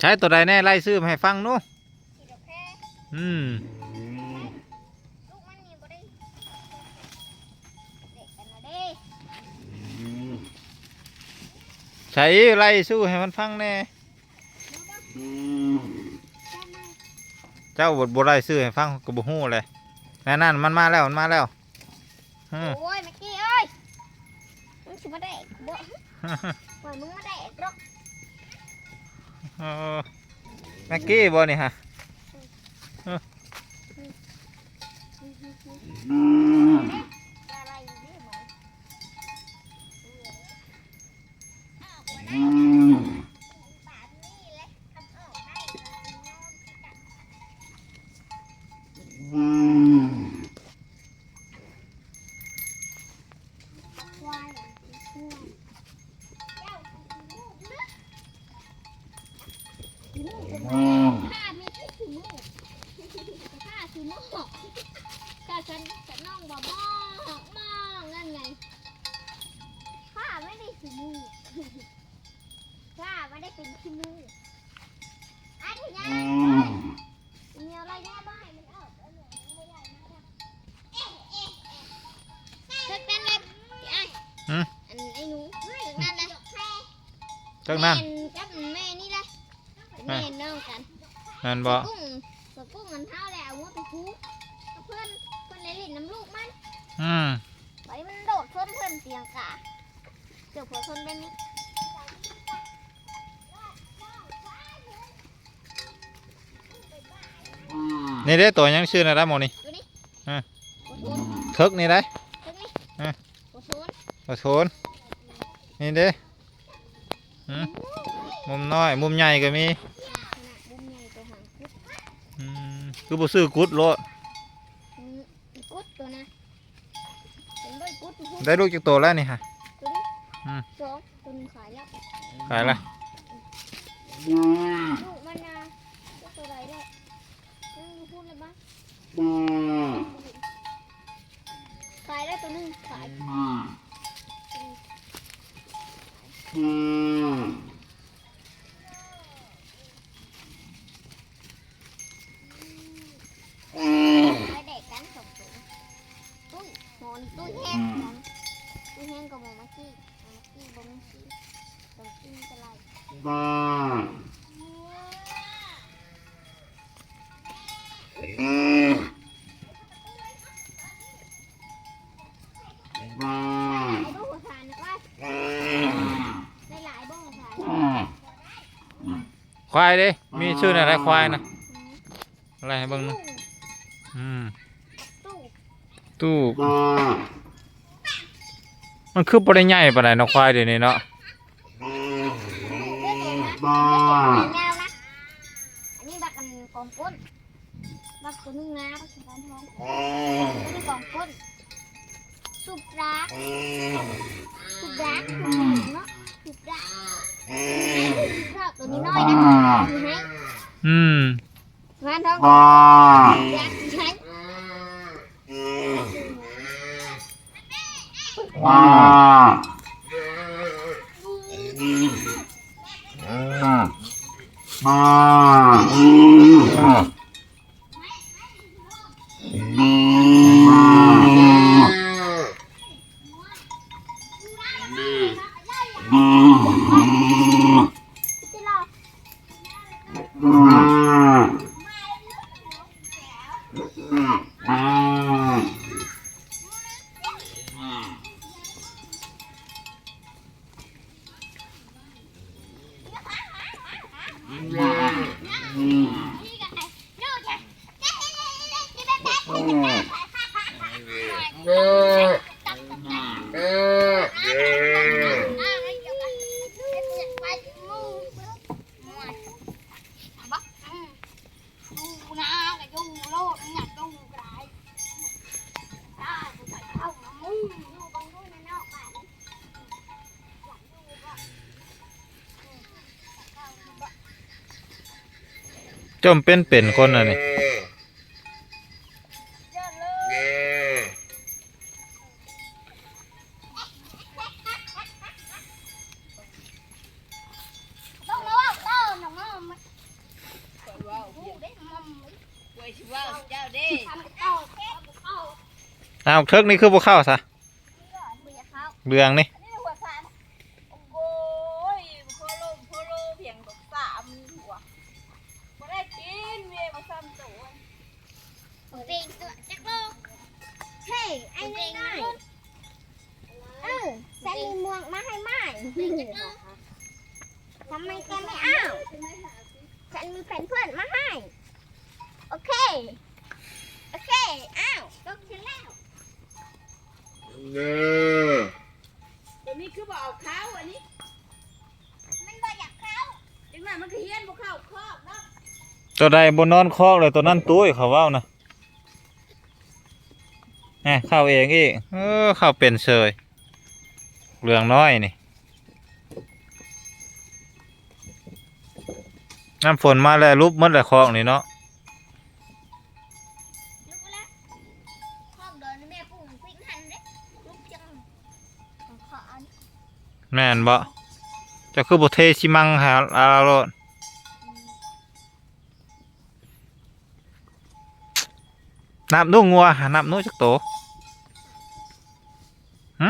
ໃຊ້ໂຕໃດແດ່? ໄລ່ຊື່ມາໃຫ້ຟັງດູ. ອືມ ອືມ ລູກມັນນີ້ບໍ່ໄດ້ ເດັກກັນນະເດ້. ອືມ ໃຊ້ໄລ່ຊື່ໃຫ້ມັນຟັງແດ່. ອືມ ເຈົ້າບໍ່ ບໍ່ໄລ່ຊື່ໃຫ້ຟັງ ກໍບໍ່ຮູ້ແຫຼະ. ນັ້ນໆ ມັນມາແລ້ວ ມັນມາແລ້ວ. ຮະ ໂອ້ຍ ແມັກກີ້ເອີຍ ມຶງຊິມາແດກບໍ່? ປອຍມຶງມາແດກດອກ. ເອີ ແມັກກີ້ບໍ່ນີ້ຮະ? ເອີ ເທິກນັ້ນແຫຼະອ້າຍ. ຫືມ? ອັນໄອ້ໜູ ເທິກນັ້ນແຫຼະ. ເທິກນັ້ນ ແມ່ນກັບແມ່ນີ້ແຫຼະ. ແມ່ນ້ອງກັນ. ແມ່ນບໍ່? ກຸ້ງ ສະກຸ້ງມັນເຖົ້າແລ້ວ ເອົາງົວໄປຜູກກັບເພິ່ນ ເພິ່ນໄດ້ຫຼິ້ນນຳລູກມັນ. ອືມ ໄປມັນໂດດຊົນເພິ່ນ ຕີລັງກາ ເກີດຜົວຊົນແບບນີ້. ນີ້ເດ້ ໂຕຫຍັງ ຊື່ແນວໃດໝໍນີ້? ໂຕນີ້ ຮະ ໂຕນີ້ ເທິກນີ້ໄດ໋ ເທິກນີ້ ຮະ ໂຕໂຊນ ໂຕໂຊນ ນີ້ເດ້. ຫືມ? ມຸມນ້ອຍ ມຸມໃຫຍ່ກໍມີ. ມຸມໃຫຍ່ໂຕຫາງກຸດ. ອືມ ຄືບໍ່ຊື້ກຸດໂລດ? ອືມ ກຸດໂຕນະ ເຫັນບໍ່ ກຸດ. ໄດ້ລູກຈັກໂຕແລ້ວນີ້ຫະ? ໂຕນີ້ ອືມ ສອງ ໂຕໜຶ່ງຂາຍແລ້ວ ຂາຍລະ. ລູກມັນນະ ໂຕໃດແລ້ວ? ຍັງຢູ່ພຸ້ນລະບາດ. ຂາຍແລ້ວໂຕໜຶ່ງ ຂາຍ. ໄດ້ກັນສອງໂຕ. ຕຸ້ຍ ໝໍນີ້ຕຸ້ຍແຮງ ຕຸ້ຍແຮງກວ່າໝໍມາກີ້. ໝໍມາກີ້ບໍ່ມີຊີວິດ ຕອນກິນກໍໄລ່. ຄວາຍເດ້ ມີຊື່ແນວໃດຄວາຍນະ? ອືມ ໄລ່ໃຫ້ເບິ່ງເນາະ. ອືມ ຕູ້ ຕູ້ ມັນຄືບໍ່ໄດ້ໃຫຍ່ປານໃດເນາະ ຄວາຍດຽວນີ້ເນາະ. ຍາວນະ ອັນນີ້ບັກອັນກອງກົ້ນ ບັກໂຕໜຶ່ງນາ ບັກສະພານທອງ ໂຕນີ້ກອງກົ້ນ. ສຸບດາ ສຸບດາ ເນາະ ສຸບດາ ສຸບດາ ໂຕນ້ອຍໆນະ ໃຫ້ ອືມ ສະພານທອງ ສຸບດາ ໃຫ້. ຈົ່ມເປັນເປັນຄົນອັນນີ້. ຕ້ອງມາເວົ້າເຈົ້າ ນ້ອງ ອ້າວ ເທິກນີ້ຄືບໍ່ເຂົ້າຊະ? ບໍ່ຢາກເຂົ້າ ເລື່ອງນີ້ ອັນນີ້ຫົວສານ ໂອ້ຍ ໂພໂລ ໂພໂລ ພຽງດອກສາມຫົວ ບໍ່ໄດ້ກິນເວຍບໍ່ຊ້ຳໂຕ ເປັນຕົວຈັກໂລ ເຮີ້ຍ ໄອ້ນ້ອຍ ເອີ ໃສ່ໝວກມາໃຫ້ໝ້າຍ ເປັນຈັກໂລ ທຳໄມແກໄມ່ເອົາ ສັນມີແຜ່ນເພື່ອນມາໃຫ້ ໂອເຄ ໂອເຄ ອ້າວ ຕົກຂຶ້ນແລ້ວ ເອີ ຕົວນີ້ຄືບໍ່ເອົາເຂົ້າ ອັນນີ້ ມັນບໍ່ຢາກເຂົ້າ ຈັກໜ້ອຍມັນກໍຮຽນບໍ່ເຂົ້າຄອກດອກ ຕົວໃດບໍ່ນອນຄອກແລ້ວ ຕົວນັ້ນຕຸ້ຍ ເຂົາເວົ້ານະ ແນ່ ເຂົ້າເອງອີກ ເອີ ເຂົ້າເປັນເສີຍ ເຫຼືອງນ້ອຍນີ້ ນ້ຳຝົນມາແລ້ວ ຫຼຸບໝົດແລ້ວຄອກນີ້ເນາະ ລຸກແລ້ວ ຄອກດອນແມ່ປຸ້ງພິກຫັ້ນເດ້ ລຸກຈັ່ງຂອງຂອງ ແມ່ນບໍ່? ເຈົ້າຄືບໍ່ເທຊີມັງໃຫ້ລາວໂລດ? ນັບດູງົວ ນັບດູຈັກໂຕ? ຫຶ?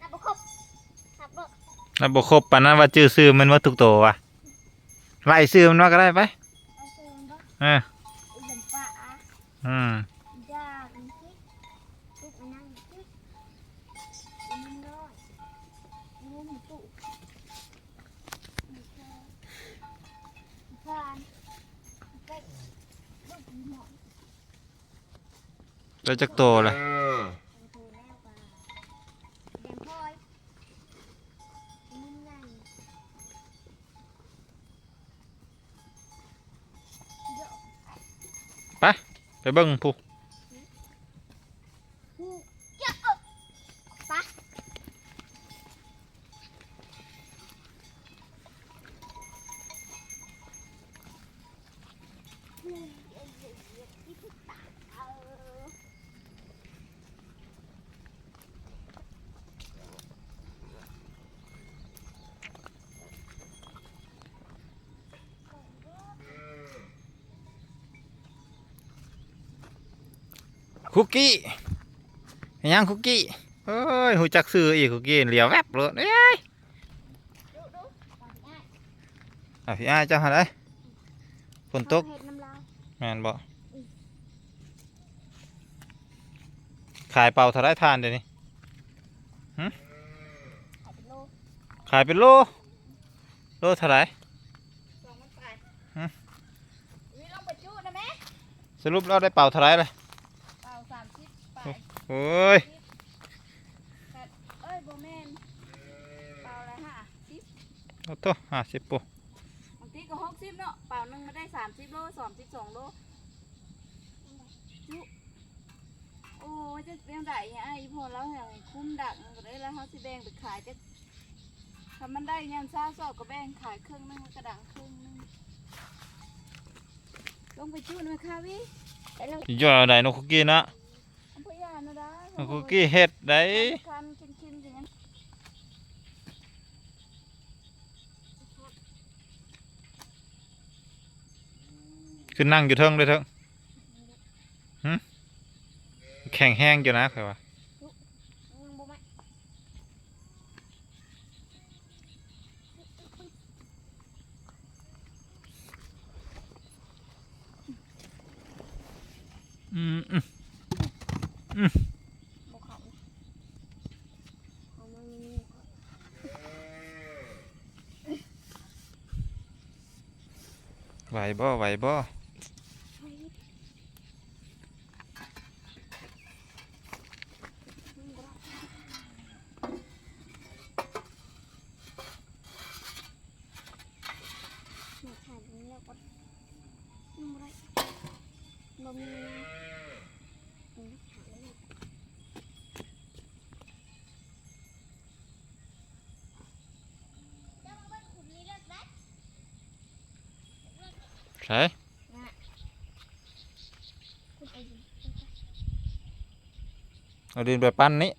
ນັບບໍ່ຄົບ ນັບບໍ່ ນັບບໍ່ຄົບ ປານນັ້ນວ່າຈື່ຊື່ມັນໝົດທຸກໂຕວະ ໄລ່ຊື່ມັນມາກໍໄດ້ໄປ ໄລ່ຊື່ມັນບໍ່ ເອີ ອີດຳປາ ອືມ ອີດາ ອີຊິດ ຕຸກ ອີນາງ ອີຊິດ ອີນາງນ້ອຍ ອີນາງຕຸ ອີເທີ ອີພານ ອີເປັກ ລູກ ອີໝອນ ໄດ້ຈັກໂຕລະ? ໄປ ໄປເບິ່ງພຸ້ນ ໄປ. ຄຸກກີ້ ເປັນຫຍັງຄຸກກີ້? ເອີຍ ຮູ້ຈັກຊື່ອີກ ຄຸກກີ້ ຫຼຽວແວັບໂລດ ເອີຍ. ອ່າ ພີ່ອ້າຍເຈົ້າຫັ້ນເດ້ ຝົນຕົກ ເຮັດນຳລາວ ແມ່ນບໍ່? ອືມ ຂາຍເປົາເທົ່າໃດຖ່ານດຽວນີ້? ຫຶ? ຂາຍເປັນໂລ ຂາຍເປັນໂລ ໂລເທົ່າໃດ? ສອງພັນປາຍ ຫຶ? ວິລອງໄປຈຸນະແມ່. ສະຫຼຸບແລ້ວໄດ້ເປົາເທົ່າໃດລະ? ເປົາສາມສິບປາຍ ໂອ້ຍ ເອີຍ ບໍ່ແມ່ນ ເປົາລະຫ້າສິບ ໂອ້ໂທ້ ຫ້າສິບ ໂອ້ ບາງທີກໍຫົກສິບເນາະ ເປົາໜຶ່ງມັນໄດ້ສາມສິບໂລ ສອງສິບສອງໂລ ຈຸ ໂອ້ຍ ຈັກແນວໃດ ອີ່ພໍ່ລາວຫຍັງຄຸ້ມດັກ ມັນກໍໄດ້ລະ ເຮົາຊິແບ່ງໄປຂາຍຈັກ ຖ້າມັນໄດ້ຍາມເຊົ້າຊອກກໍແບ່ງຂາຍເຄິ່ງໜຶ່ງ ແລ້ວກໍດັງເຄິ່ງໜຶ່ງ ລົງໄປຈຸນແມ່ຄາວິ ໄປລົງ ຊິຢູ່ໃດເນາະຄຸກກີ້ນະ ອຳເພີຍານະດາ ຄຸກກີ້ເຮັດໄດ້ ຄັນໆ ກິນໆ ຊິຫຍັງ ຂຶ້ນນັ່ງຢູ່ເທິງເດີເທີ ຫຶ? ແຂງແຮງຢູ່ນະ ຂ້ອຍວ່າ ຍັງບໍ່ໄໝ້ ອືມ ອືມ ອືມ ບໍ່ເຂົ້າ ເອົາມາ ໄຫວບໍ່ ໄຫວບໍ່? ເຈົ້າມາເບິ່ງຂຸມນີ້ເລິກໄດ໋. ໃສ ເອົາດິນໄປປັ້ນນີ້.